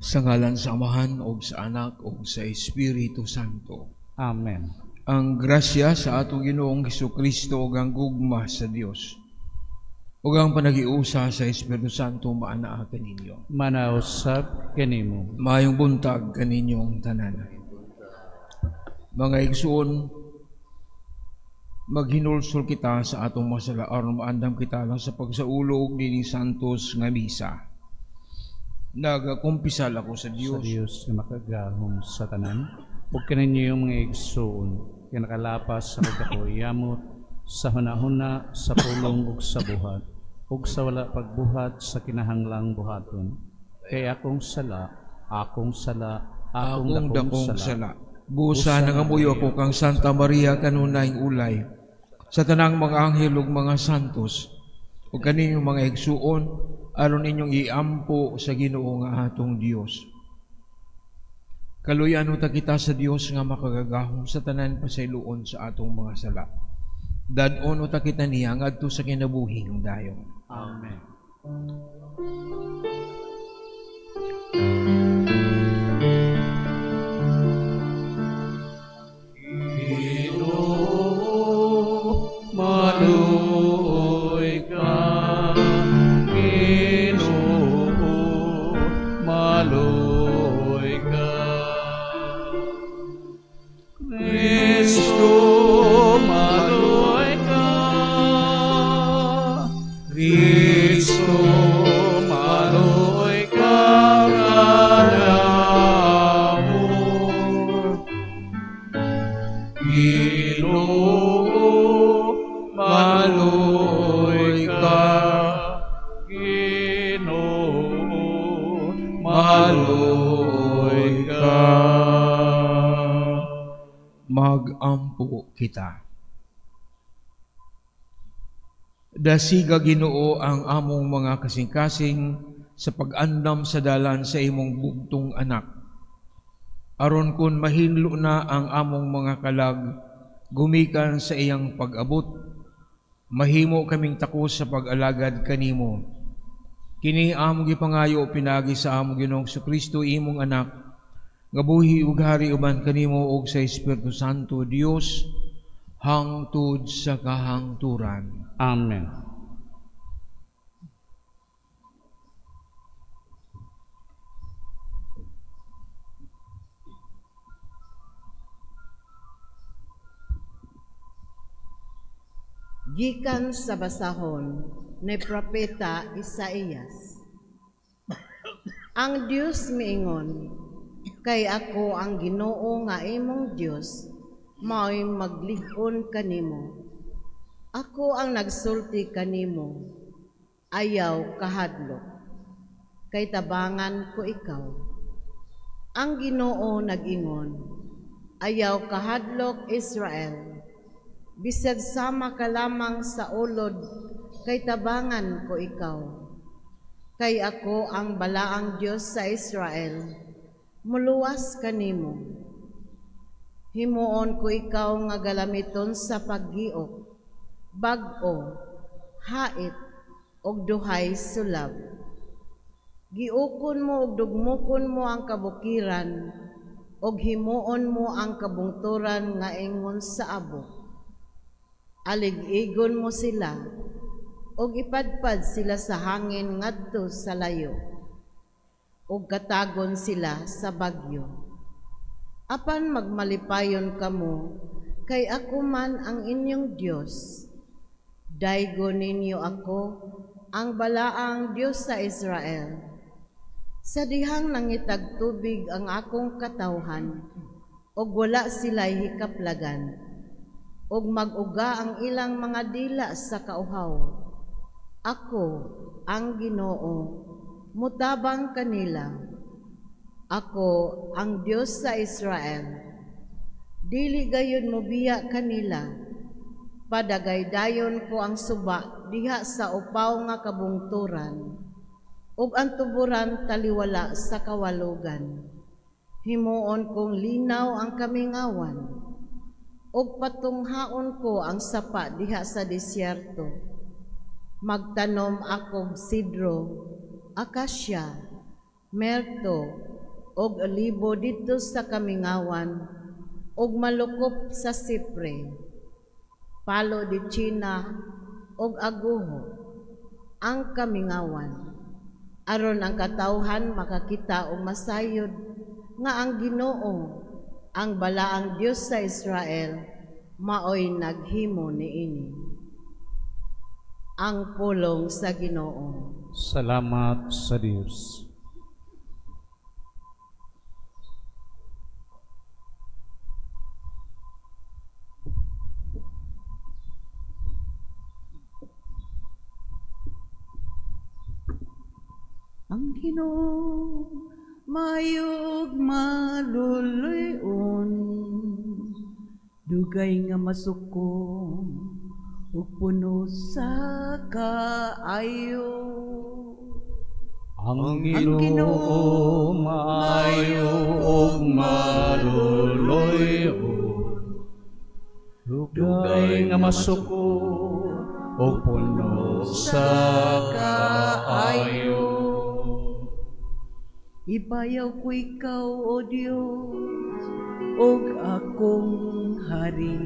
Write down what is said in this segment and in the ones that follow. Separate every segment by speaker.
Speaker 1: Sa ngalan sa Amahan ug sa Anak ug sa Espiritu Santo.
Speaker 2: Amen.
Speaker 1: Ang grasya sa atong Ginoong Hesukristo ug ang gugma sa Dios ug ang panagiusa sa Espiritu Santo maanaa kaninyo.
Speaker 2: Manausab kanimo.
Speaker 1: Maayong buntag kaninyong tanan. Mga igsuon, maghinulsol kita sa atong masala aron maandam kita lang sa pagsaulog nining santos nga misa. Nagakumpisal ako sa Dios,
Speaker 2: sa Dios nga makagagahom sa tanan, ug kaninyo mga igsuon, nga nakalapas sa pagkakuyamot, sa hunahuna, sa pulong ug sa buhat, ug sa wala pagbuhat sa kinahanglang buhaton. Kay akong sala, akong sala, akong dakong sala.
Speaker 1: Busa nangamuyo ako kang Santa Maria kanunayng ulay, sa tanang mga anghel ug mga santos, ug kaninyong mga igsuon, aron inyong iampo sa Ginoo nga atong Dios. Kaluyan uta kita sa Dios nga makagagahom sa tanan pasayloon sa atong mga sala. Dad-on uta kita niya ngadto sa kinabuhing dayon.
Speaker 2: Amen. Ginoo, maluoy ka. Ginoo, maluoy ka. Kristo, maluoy ka. Kristo, maluoy ka kanamo. Ginoo, maluoy ka. Ginoo, maluoy ka.
Speaker 1: Magampo kita. Dasiga Ginoo ang among mga kasing-kasing sa pag-andam sa dalan sa imong bugtong anak. Aron kun mahinlo na ang among mga kalag, gumikan sa iyang pag-abot, mahimo kaming takos sa pag-alagad kanimo. Kini among gipangayo pinaagi sa among Ginoong Hesukristo, imong anak, nga buhi ug hari uban kanimo ug sa Espiritu Santo Dios hangtod sa kahangturan.
Speaker 2: Amen.
Speaker 3: Gikan sa basahon ni Propeta Isaías. Ang Dios miingon, kay ako ang Ginoo nga imong Dios, mao'y maglig-on kanimo. Ako ang nagsulti kanimo, ayaw kahadlok, kay tabangan ko ikaw. Ang Ginoo nag-ingon, ayaw kahadlok Israel, bisag sama ka lamang sa ulod, kay tabangan ko ikaw. Kay ako ang balaang Dios sa Israel, muluwas kanimo. Himuon ko ikaw nga galamiton sa paggiok, bag-o, hait, og duhay sulab. Giukon mo og dugmukon mo ang kabukiran, og himuon mo ang kabungturan nga ingon sa abo. Alig-igon mo sila, og ipadpad sila sa hangin ngadto sa layo, og katagon sila sa bagyo. Apan magmalipayon kamo, kay ako man ang inyong Dios. Daygo ninyo ako, ang balaang Dios sa Israel. Sa dihang nangitag tubig ang akong katawhan, og wala sila'y hikaplagan, og mag-uga ang ilang mga dila sa kauhaw. Ako, ang Ginoo, mutabang kanila. Ako, ang Dios sa Israel. Dili gayon mobiya kanila. Padagaydayon ko ang suba diha sa upaw nga kabungturan, ug ang tuburan taliwala sa kawalugan. Himuon kong linaw ang kamingawan, ug patunghaon ko ang sapa diha sa disyerto. Magtanom akog sidro, akasya, merto, og olibo didto sa kamingawan ug malukop sa sipre, palo de China ug aguho ang kamingawan, aron ang katawhan makakita og masayod nga ang Ginoo, ang balaang Dios sa Israel, maoy naghimo niini. Ang pulong sa Ginoo.
Speaker 2: Salamat sa Dios.
Speaker 4: Ang Ginoo maayo ug maluluy-on, dugay nga masuko ug puno sa kaayo.
Speaker 2: Ang Ginoo maayo ug maluluy-on, dugay nga masuko ug puno sa kaayo.
Speaker 4: Ibayaw ko ikaw, O Dios, ug akong hari.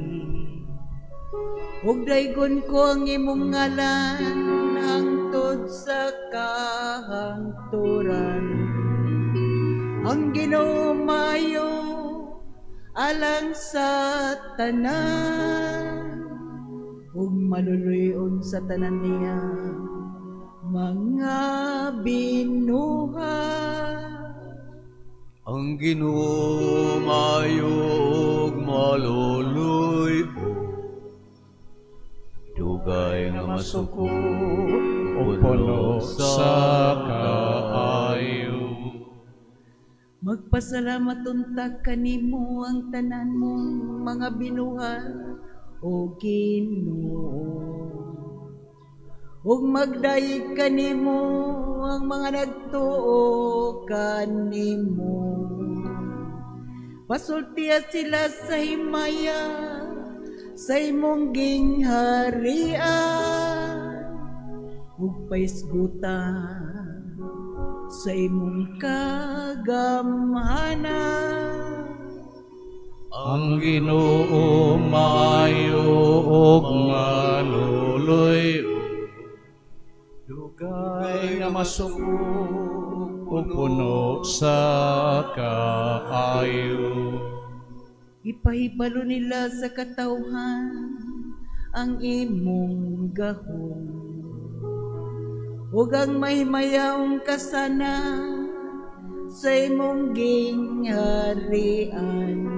Speaker 4: Ug daygon ko ang imong ngalan hangtod sa kahangturan. Ang Ginoo maayo alang sa tanan, ug maluluy-on sa tanan niya mga binuhat.
Speaker 5: Ang Ginoo maayo ug maluluy-on, dugay nga masuko
Speaker 2: ug puno sa kaayo.
Speaker 4: Magpasalamat unta kanimo ang tanan mong mga binuhat, o Ginoo. Ug magdayeg kanimo ang mga nagtuo kanimo. Pasultiya sila sa himaya sa imong gingharian, ug paisgutan sa imong kagamhanan.
Speaker 2: Ang Ginoo maayo ug maluluy-on, dugay nga masuko ug puno sa kaayo.
Speaker 4: Ipahibalo nila sa katawhan ang imong gahom, ug ang mahimayaong kasana sa imong gingharian.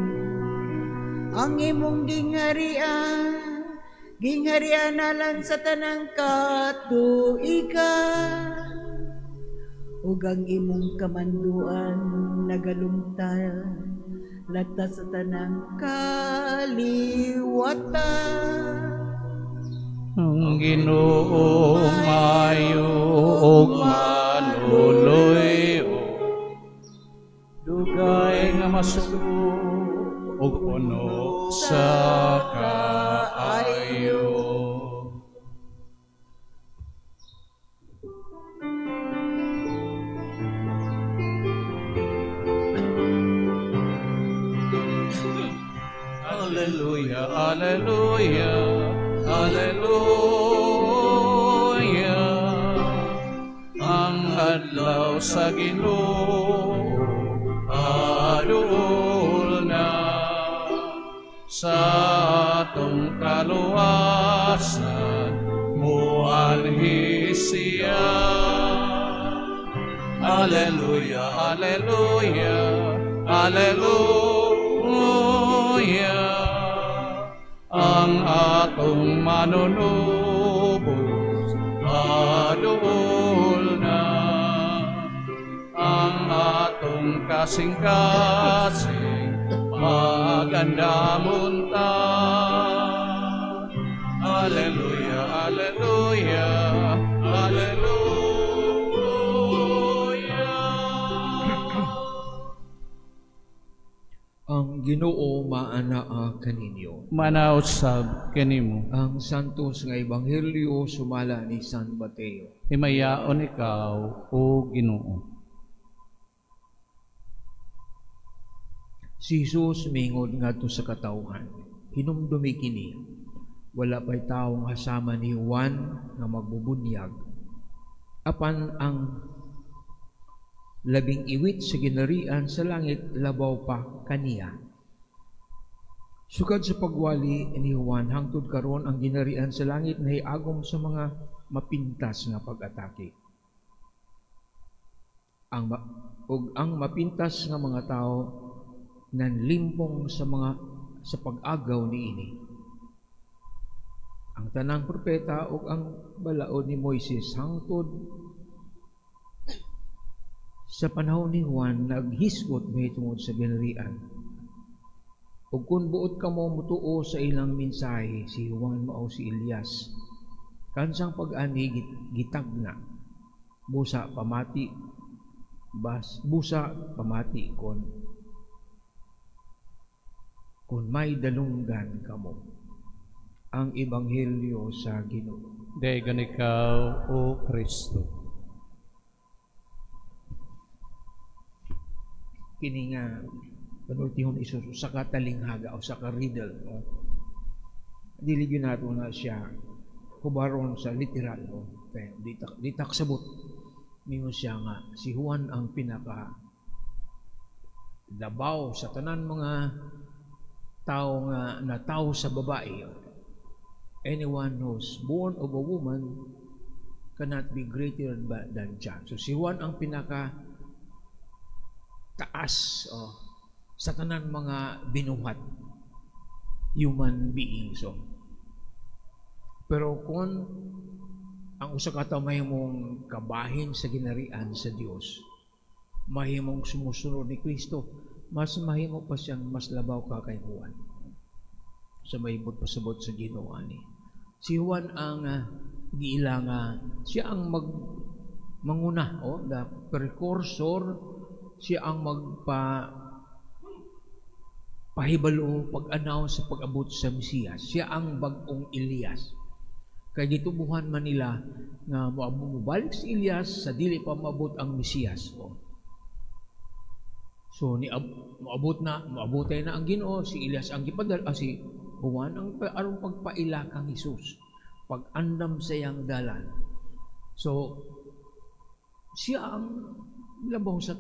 Speaker 4: Ang imong gingharian, gingharian alang sa tanang katuigan, ug ang imong kamanduan nagalungtad latas sa tanang kaliwatan.
Speaker 2: Ang Ginoo maayo ug maluluy-on, dugay nga masuko ug puno sa kaayo. Alleluia, alleluia, alleluia. Ang adlaw sa Ginoo adul na, sa atong kaluwasan muanhi siya. Alleluia, alleluia, alleluia. Ang atong manunubos adul na, ang atong kasing-kasing magandamon ta. Alleluia, alleluia, alleluia.
Speaker 1: Ang Ginoo maanaa kaninyo.
Speaker 2: Manausab kanimo.
Speaker 1: Ang Santos nga Ebanghelyo sumala ni San Mateo.
Speaker 2: Himayaon ikaw, o Ginoo.
Speaker 1: Si Jesus miingon ngadto sa katawhan, "Hinumdumi kini, wala pa'y tawo nga sama ni Juan nga magbubunyag. Apan ang labing iwit sa ginarian sa langit labaw pa kaniya. Sukad sa pagwali ni Juan hangtod karon, ang ginarian sa langit nahiagom sa mga mapintas nga pag-atake. Ug ang mapintas nga mga tao nanlimpong sa pag-agaw niini. Ang tanang propeta ug ang balaod ni Moises hangtod sa panahon ni Juan naghisgot mahitungod sa ginarian. Ug kung buot kamo mutuo sa ilang mensahe, si Juan mao si Elias. Kansang pag-ani gitagna. Busa pamati kon may dalunggan kamo." Ang Ebanghelyo sa Ginoo.
Speaker 2: Daygon ikaw, O Kristo.
Speaker 1: Kini nga panultihon ni Jesus usa ka talinghaga o sa ka riddle, no? Dili gyud nato na siya hubaron sa literal, no? Kay di ta kasabot. Mingon siya nga si Juan ang pinaka labaw sa tanan mga tao nga natawo sa babae. Anyone who's born of a woman cannot be greater than John. So si Juan ang pinaka taas, oh, sa tanan mga binuhat, human beings. So, pero kung ang usa ka tawo mahimong kabahin sa ginarian sa Dios, mahimong sumusunod ni Kristo, mas mahimo pa siyang mas labaw ka kay Juan sa mahimot pasabot sa Ginoo ani. Si Juan ang giila nga siya ang mag manguna, oh, the precursor, siya ang magpa pahibalo, pag-announce sa pag-abot sa Mesiyas. Siya ang bag-ong Elias. Kay gitubuhan man nila nga moabot, mobalik si Elias sa dili pa maabot ang Mesiyas. Oh. So ni moabot na, moabotay na ang Ginoo, si Elias ang gipadala, si Juan ang aron pagpaila kang Hesus, pag-andam sa iyang dalan. So siya ang labaw sa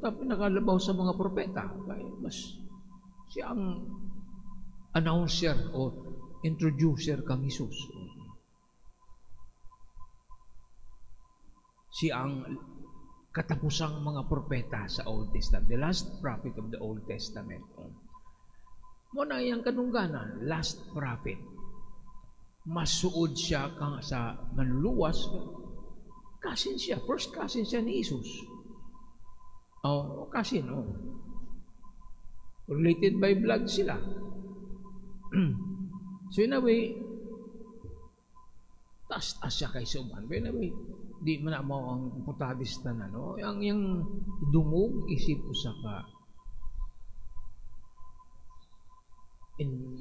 Speaker 1: ta pinakalabaw sa mga propeta, kay mas siya ang announcer o introducer kang Hesus. Siya ang katapusang mga propeta sa Old Testament, the last prophet of the Old Testament. Mo na iyang kadungganan, last prophet. Masuod siya kang sa manluluwas, cousin siya, first cousin siya ni Jesus. Oh, cousin, oh. Related by blood sila. So in a way, taas-taas siya kay uban. But in a way, di man na mao ang importante sa tanan, no? Ang iyang dungog isip usa ka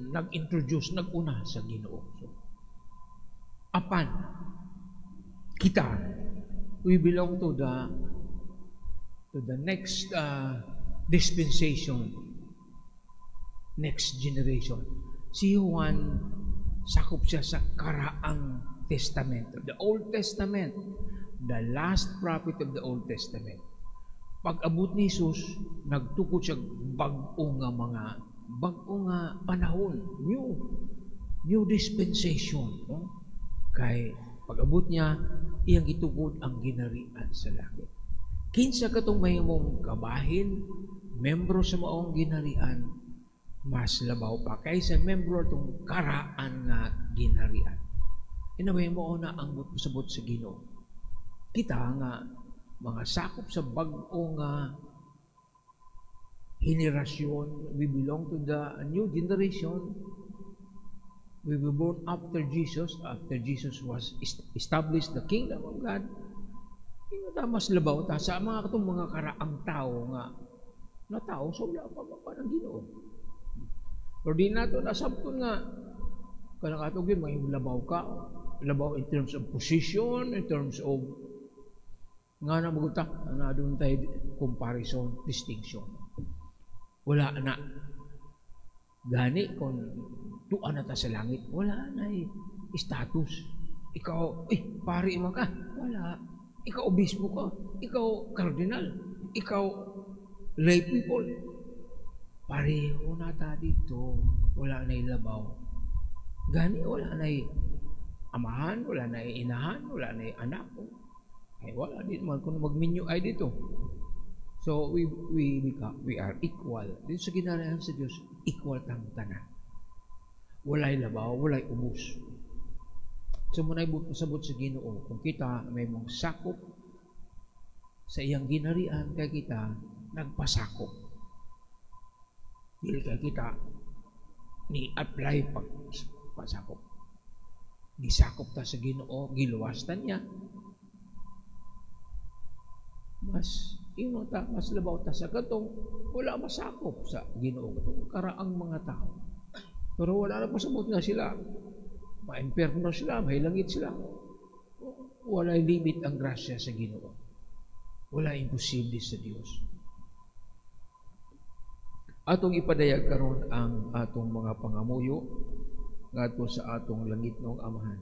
Speaker 1: nag-introduce, nag-una sa Ginoo. So, apan kita, we belong to the next dispensation, next generation. Si Juan, sakop siya sa Karaang Testamento, the Old Testament, the last prophet of the Old Testament. Pag-abot ni Jesus, nagtukod siya bag-o nga mga bag-o nga panahon, new dispensation, no? Kay pag-abot niya, iyang gitukod ang ginarian sa langit. Kinsa katong mahimong kabahin, membro sa maong ginarian, mas labaw pa kaysa membro atong karaan nga ginarian. Inaway mo na ang pasabot sa Ginoo. Kita nga mga sakop sa bag-o nga henerasyon, we belong to the new generation. We were born after Jesus was established the kingdom of God. Ingon ta mas labaw ta sa mga katong mga karaang tao nga natao sa wala pa pa ng Ginoo. Pero di nato nasabton nga kanang ato gyud may labaw ka, labaw in terms of position, in terms of nga na magunta na doon tayo comparison, distinction. Wala na. Gani kung tuan na ta sa langit, wala na status. Ikaw, pari man ka. Wala. Ikaw obispo ka. Ikaw kardinal. Ikaw lay people. Pareho na ta dito. Wala na labaw. Gani wala na amahan, wala na inahan, wala na anak. Ay, wala din man kung magminyo ay dito. So we are equal. Dito sa ginarayan sa Diyos, equal tang tanan. Walay labaw, walay ubos. So muna'y pasabot sa Ginoo, kung kita may mong sakop sa iyang ginarian, kay kita nagpasakop. Dili kay kita ni apply pagpasakop. Gisakop ta sa Ginoo, giluwas ta niya. Mas ino ta, mas labaw ta sa katong wala masakop sa Ginoo, katong karaang mga tao. Pero wala na pasabot nga sila. Maimperno sila, mahilangit sila. Wala limit ang grasya sa Ginoo. Wala imposible sa Dios. Atong ipadayag karon ang atong mga pangamuyo ngadto sa atong langitnong Amahan.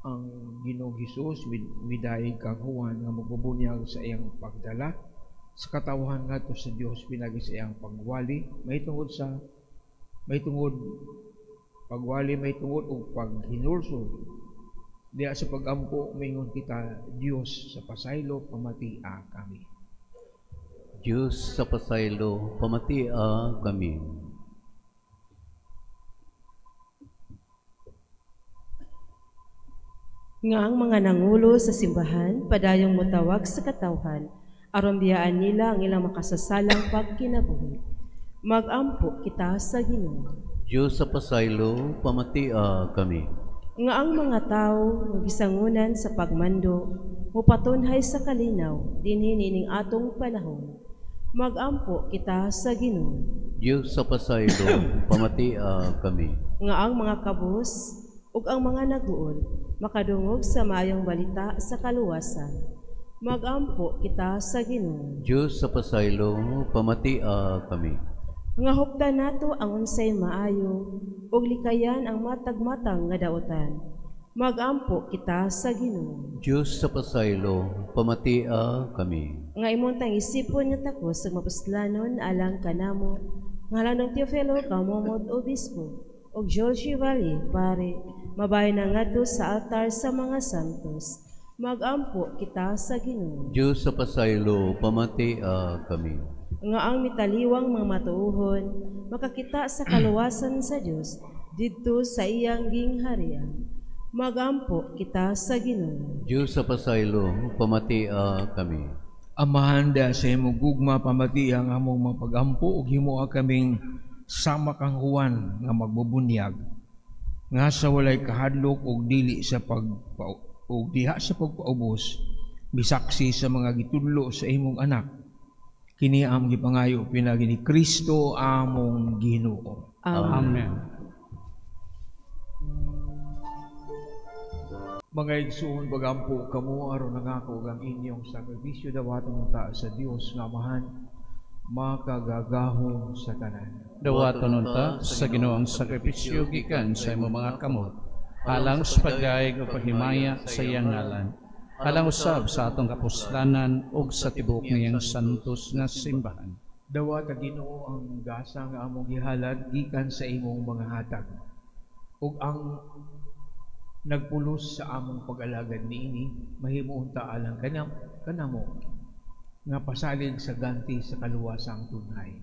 Speaker 1: Ang Ginoong Hesus midayeg kang Juan nga magbubunyag sa iyang pagdala sa katawhan ngadto sa Dios pinagi sa iyang pagwali mahitungod pagwali mahitungod og paghinulsol diha sa pagampo. Maingon kita, Dios sa pasaylo, pamatia kami.
Speaker 5: Dios sa pasaylo, pamatia kami.
Speaker 6: Nga ang mga nangulo sa simbahan padayong motawag sa katawhan aron biyaan nila ang ilang makasasalang pagkinabuhi. Magampo kita sa Ginoo.
Speaker 5: Dios sa pasaylo, pamatia kami.
Speaker 6: Nga ang mga tawo nga gisangunan sa pagmando mopatunhay sa kalinaw dinhi niining atong panahon. Magampo kita sa Ginoo.
Speaker 5: Dios sa pasaylo, pamatia kami.
Speaker 6: Nga ang mga kabus ug ang mga naguol makadungog sa maayong balita sa kaluwasan. Magampo kita sa Ginoo.
Speaker 5: Dios sa pasaylo, pamatia kami.
Speaker 6: Nga huptan nato ang unsay maayo ug likayan ang matag-matang nga dautan. Magampo kita sa Ginoo.
Speaker 5: Dios sa pasaylo, pamatia kami.
Speaker 6: Nga imong tangisipon nga takos ug mapuslanon alang kanamo, ngalan ng Teofilo Camomot Obispo ug Georgie Valle pare, mabahin na ngadto sa altar sa mga santos. Magampo kita sa Ginoo.
Speaker 5: Dios sa pasaylo, pamatia kami.
Speaker 6: Nga ang mitaliwang mga matuohon makakita sa kaluwasan sa Dios didto sa iyang gingharian. Magampo kita sa Ginoo.
Speaker 5: Dios sa pasaylo, pamatia kami.
Speaker 1: Amahan, da sa imong gugma, pamatia ang among mapagampo ug himoa kaming sama kang Juan nga magbubunyag nga sa walay kahadlok og dili sa og diha sa pagpaubos misaksi sa mga gitudlo sa imong anak. Kini ang gipangayo pinagi ni Kristo among Ginoo.
Speaker 2: Amen.
Speaker 1: Mga igsoon, pagampo kamo aron nangako ang inyong sakripisyo dawaton ta sa Dios nga Amahan makagagahom sa tanan.
Speaker 2: Dawaton unta sa Ginoo ang sakripisyo gikan sa imong mga kamot, alang sa pagdayeg ug paghimaya sa iyang ngalan, alang usab sa atong kapuslanan ug sa tibuok niyang santos nga simbahan.
Speaker 1: Dawata Ginoo ang gasa nga among gihalad gikan sa imong mga hatag, ug ang nagpulos sa among pag-alagad niini mahimo unta alang kanamo nga pasalig sa ganti sa kaluwasang tunay.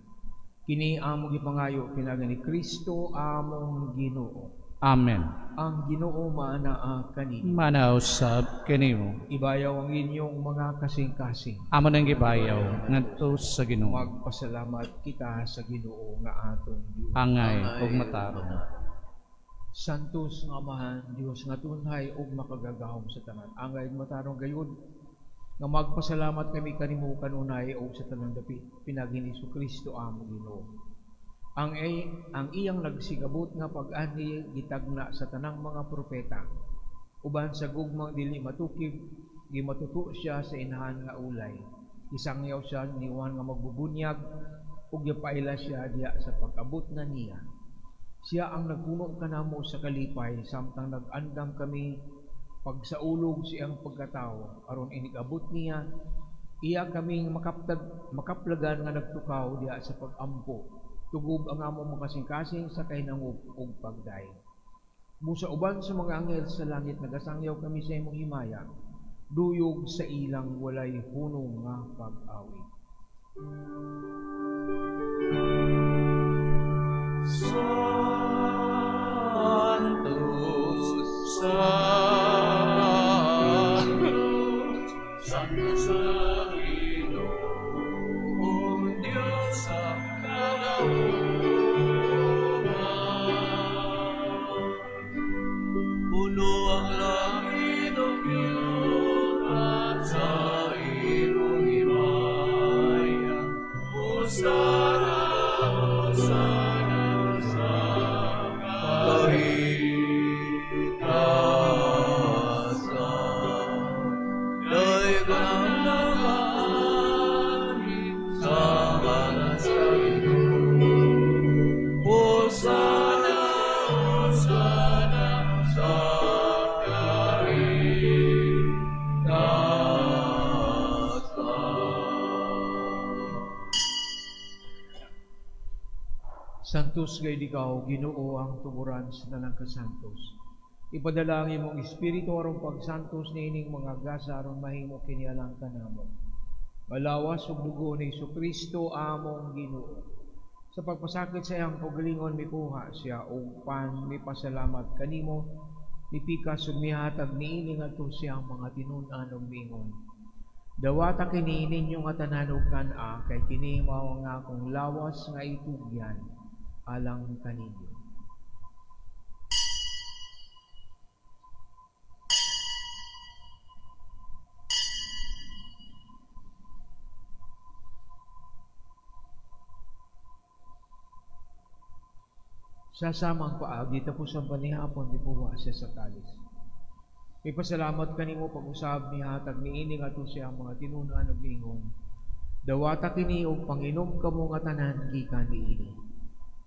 Speaker 1: Kini among gipangayo pinagi ni Kristo among Ginoo.
Speaker 2: Amen.
Speaker 1: Ang Ginoo maanaa kanimo.
Speaker 2: Manaw sab kanimo.
Speaker 1: Ibayaw ang inyong mga kasing-kasing.
Speaker 2: Amo nang gibayaw ngadto sa Ginoo.
Speaker 1: Magpasalamat kita sa Ginoo nga atong Dios.
Speaker 2: Angay ug matarong.
Speaker 1: Santos nga Amahan, Dios nga tunhay ug makagagahom sa tanan. Angay ug matarong gayud nga magpasalamat kami kanimo kanunay ug sa tanang dapit pinagi ni Kristo among Ginoo. Ang iyang nagsigabot nga pag-anhi gitagna sa tanang mga propeta. Uban sa gugmang dili matukib, gimatuto siya sa inahan nga ulay. Isangyaw siya ni Juan nga magbubunyag ug gipaila siya diha sa pag-abot na niya. Siya ang nagpuno kanamo sa kalipay samtang nag-andam kami pagsaulog siyang pagkatao aron inigabot niya iya kaming makaplagan nga nagtukaw diha sa pag-ampo. Tugob ang among makasingkasing sa kahinangop ug pagday. Busa uban sa mga anghel sa langit nagasangyaw kami sa imong himaya, duyog sa ilang walay hunong nga pag-awit.
Speaker 7: Santos, Santos, Santos sa Ginoong Diyos sa kagahuman. Puno ang langit ug yuta sa imong himaya. Hosana, hosana sa kahitasan. Daygon ang nagaanhi sa ngalan sa Ginoo. Hosana, hosana sa kahitasan.
Speaker 1: Santos gayud ikaw, Ginoo, ang tuburan sa tanang kasantos. Ipadala ang imong espiritu aron pagsantos niining mga gasa aron mahimo kini alang kanamo. Malawas ug dugo ni Hesukristo among Ginoo. Sa pagpasakit sa iyang kaugalingon mikuha siya og pan, mipasalamat kanimo, mipikas ug mihatag niini ngadto siyang mga tinun-an ug miingon. Dawata kini ninyo nga tanan ug kan-a, kay kini mao ang akong lawas nga itugyan alang kaninyo. Sa samang paagi, tapos ang panihapon, mipuha siya sa kalis. Ipasalamat kanimo pag-usab mihatag niini ngadto siyang mga tinun-an ug miingon. Dawata kini og panginom kamo nga tanan gikan niini.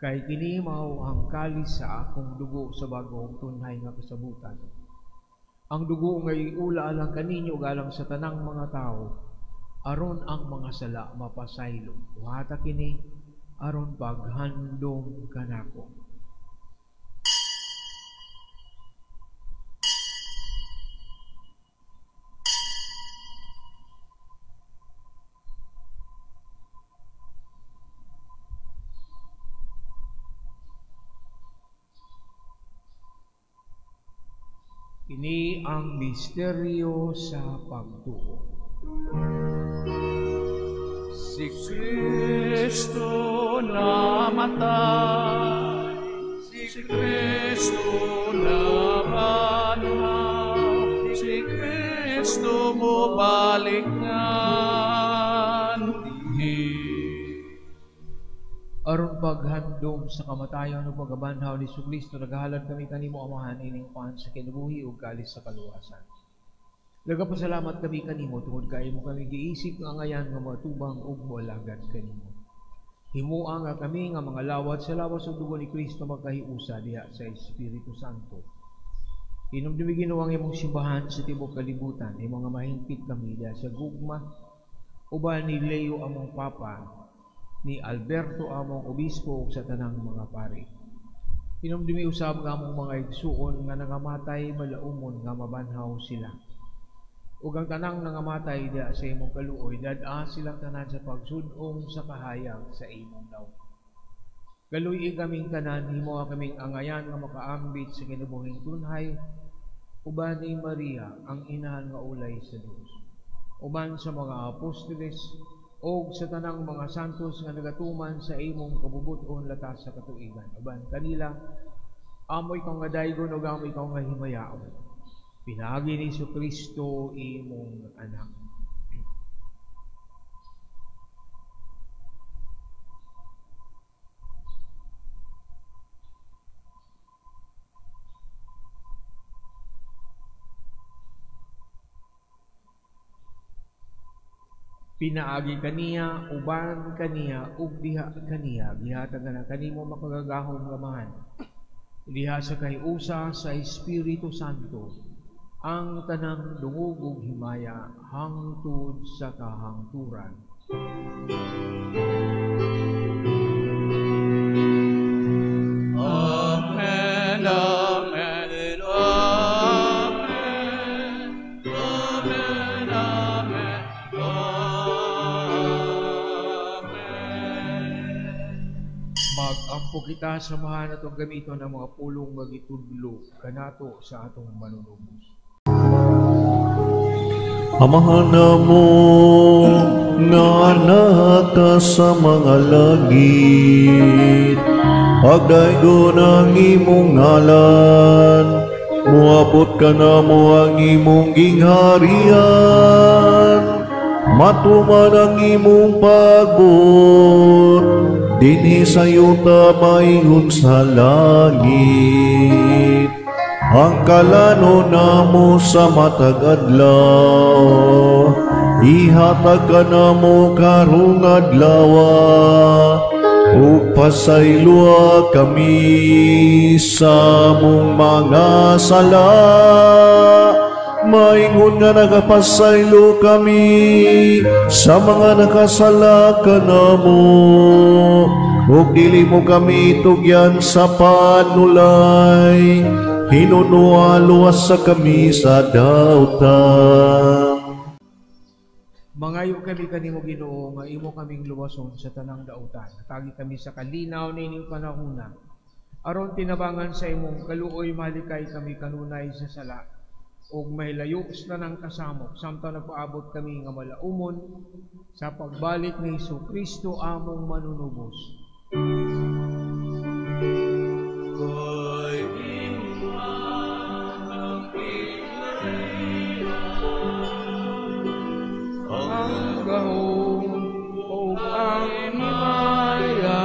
Speaker 1: Kay kini mao ang kalis sa akong dugo sa bag-ong tunhay nga kasabutan. Ang dugo nga iula alang kaninyo ug alang sa tanang mga tawo, aron ang mga sala mapasaylo. Buhata kini aron paghandom kanako. Ini ang misteryo sa pagtuo.
Speaker 7: Si Kristo namatay, si Kristo nabanhaw, si Kristo mobalik nganhi.
Speaker 1: Aron paghandom sa kamatayon ug pagabanhaw ni Hesukristo, naghalad kami kanimo Amahan ining pan sa kinabuhi ug kalis sa kaluwasan. Nagapasalamat kami kanimo tungod kay imo kami giisip nga angayan nga matubang ug moalagad kanimo. Himoa nga kami nga mga lawat sa lawas ug dugo ni Kristo magkahiusa diha sa Espiritu Santo. Hinumdumi Ginoo ang imong simbahan sa tibuok kalibutan, imong nga mahingpit kami diha sa gugma uban ni Leo among Papa, ni Alberto among obispo ug sa tanang mga pari. Hinumdumi usab nga among mga igsuon nga nangamatay malaumon nga mabanhaw sila. Ug ang tanang nangamatay diha sa imong kaluoy, dad-a silang tanan sa pagsud-ong sa kahayag sa imong nawong. Kaluy-i kaming tanan, himoa kaming angayan nga makaambit sa kinabuhing tunhay, uban ni Maria ang inahan nga ulay sa Dios, uban sa mga apostoles og sa tanang mga santos nga nagatuman sa imong kabubuton latas sa katuigan. Uban kanila, amo ikaw nga daygon ug amo ikaw nga himayaon. Pinaagi ni Hesukristo imong anak. Pinaagi kaniya, uban kaniya, ug diha kaniya, gihatag na kanimo makagagahom nga Amahan. Diha sa kahiusa sa Espiritu Santo, ang tanang dungog ug himaya hangtod sa kahangturan.
Speaker 7: Amen, amen, amen, amen, amen, amen.
Speaker 1: Magampo kita sa mahan atong gamiton ang mga pulong nga gitudlo kanato sa atong manunubos.
Speaker 8: Amahan namo nga naka sa mga langit, pagdaygon ang imong ngalan, moabot kanamo ang imong gingharian, matuman ang imong pagbuot dinhi sa yuta maingon sa langit. Ang kalano namo sa matag adlaw, ihatag kanamo karong adlaw, ug pasayloa kami sa among mga sala, maingon nga nagapasaylo kami sa mga nakasala kanamo, ug dili mo kami tugyan sa panulay, hinunoa luwas sa kami sa dautan.
Speaker 1: Mangayo kami kanimo Ginoo nga imo kaming luwason sa tanang dautan. Hatagi kami sa kalinaw nining panahona, aron tinabangan sa imong kaluoy malikay kami kanunay sa sala ug mahilayo sa tanang kasamok, samtang nagpaabot kami nga malaumon sa pagbalik ni Hesukristo among manunubos. Ang gahom ug ang himaya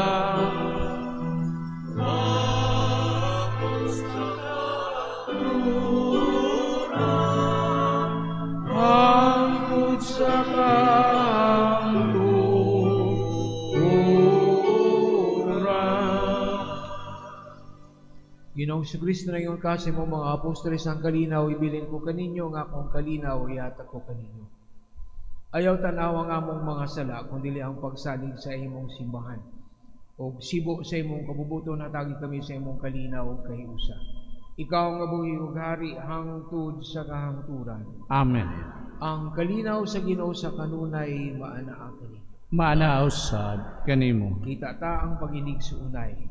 Speaker 1: hangtod sa kahangturan. Ginoong Hesukristo, na ingon ka sa imong mga apostoles, ang kalinaw ibilin ko kaninyo, ang akong kalinaw ihatag ko kaninyo. Ayaw tanaw ang among mga sala, kundi ang pagsalig sa imong simbahan. O sibo sa imong kabubuton, hatagi kami sa imong kalinaw ug kahiusa. Ikaw nga buhi ug hari hangtod sa kahangturan.
Speaker 2: Amen.
Speaker 1: Ang kalinaw sa Ginoo sa kanunay maanaa kani.
Speaker 2: Maanaa usab kanimo.
Speaker 1: Kita ta ang pag-inig sa unay.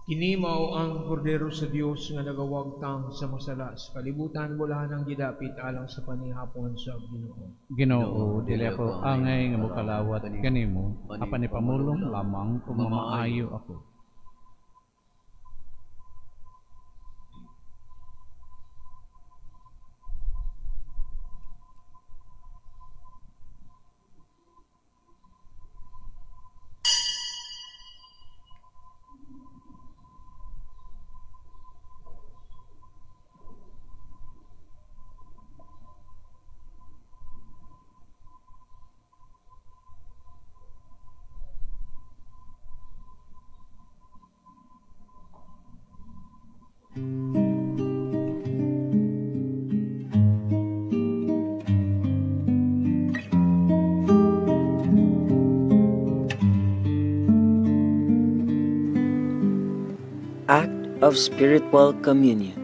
Speaker 1: Kini mao ang kordero sa Dios nga nagawagtang sa masala sa kalibutan, bulahan ang gidapit alang sa panihapon sa Ginoo.
Speaker 2: Ginoo, dili ako angay nga mokalawat kanimo, apan ipamulong lamang ug mamaayo ako.
Speaker 9: of Spiritual Communion.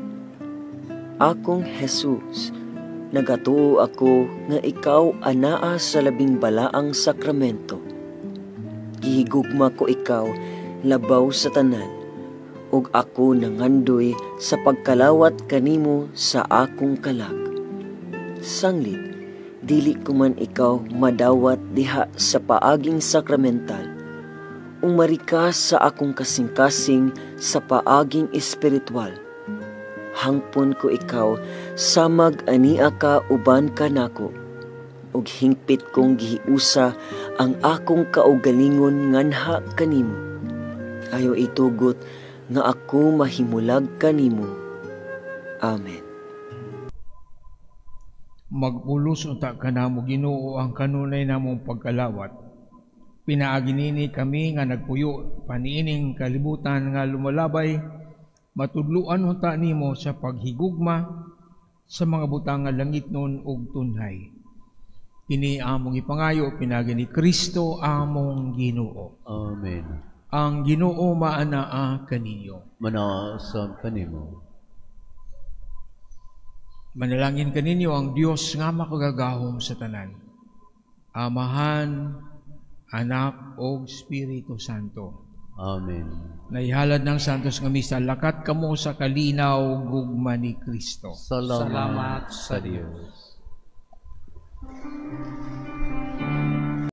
Speaker 9: Akong Jesus, nagatuo ako nga ikaw anaa sa labing balaang sakramento. Gihigugma ko ikaw labaw sa tanan, ug ako nangandoy sa pagkalawat kanimo sa akong kalag. Sanglit, dili ko man ikaw madawat diha sa paaging sakramental, umari ka sa akong kasing-kasing sa paaging espiritual. Hangpon ko ikaw samag ania ka uban kanako, ug hingpit kong gihiusa ang akong kaugalingon nganha kanimo. Ayaw itugot nga ako mahimulag kanimo. Amen.
Speaker 1: Magpulos unta kanamo, Ginoo, ang kanunay namong pagkalawat. Pinaagi nini kami nga nagpuyo paniining kalibutan nga lumalabay, matudluan unta nimo sa paghigugma sa mga butang nga langitnon ug tunhay. Kini among ipangayo pinaagi ni Kristo among Ginoo.
Speaker 5: Amen.
Speaker 1: Ang Ginoo maanaa kaninyo.
Speaker 5: Manaa sab kanimo.
Speaker 1: Manalangin kaninyo ang Dios nga makagagahom sa tanan, Amahan, Anak ug Espiritu Santo.
Speaker 5: Amen.
Speaker 1: Naihalad ng Santos nga Misa, lakat kamo sa kalinaw gugma ni Kristo.
Speaker 5: Salamat,
Speaker 2: Salamat
Speaker 5: sa Dios.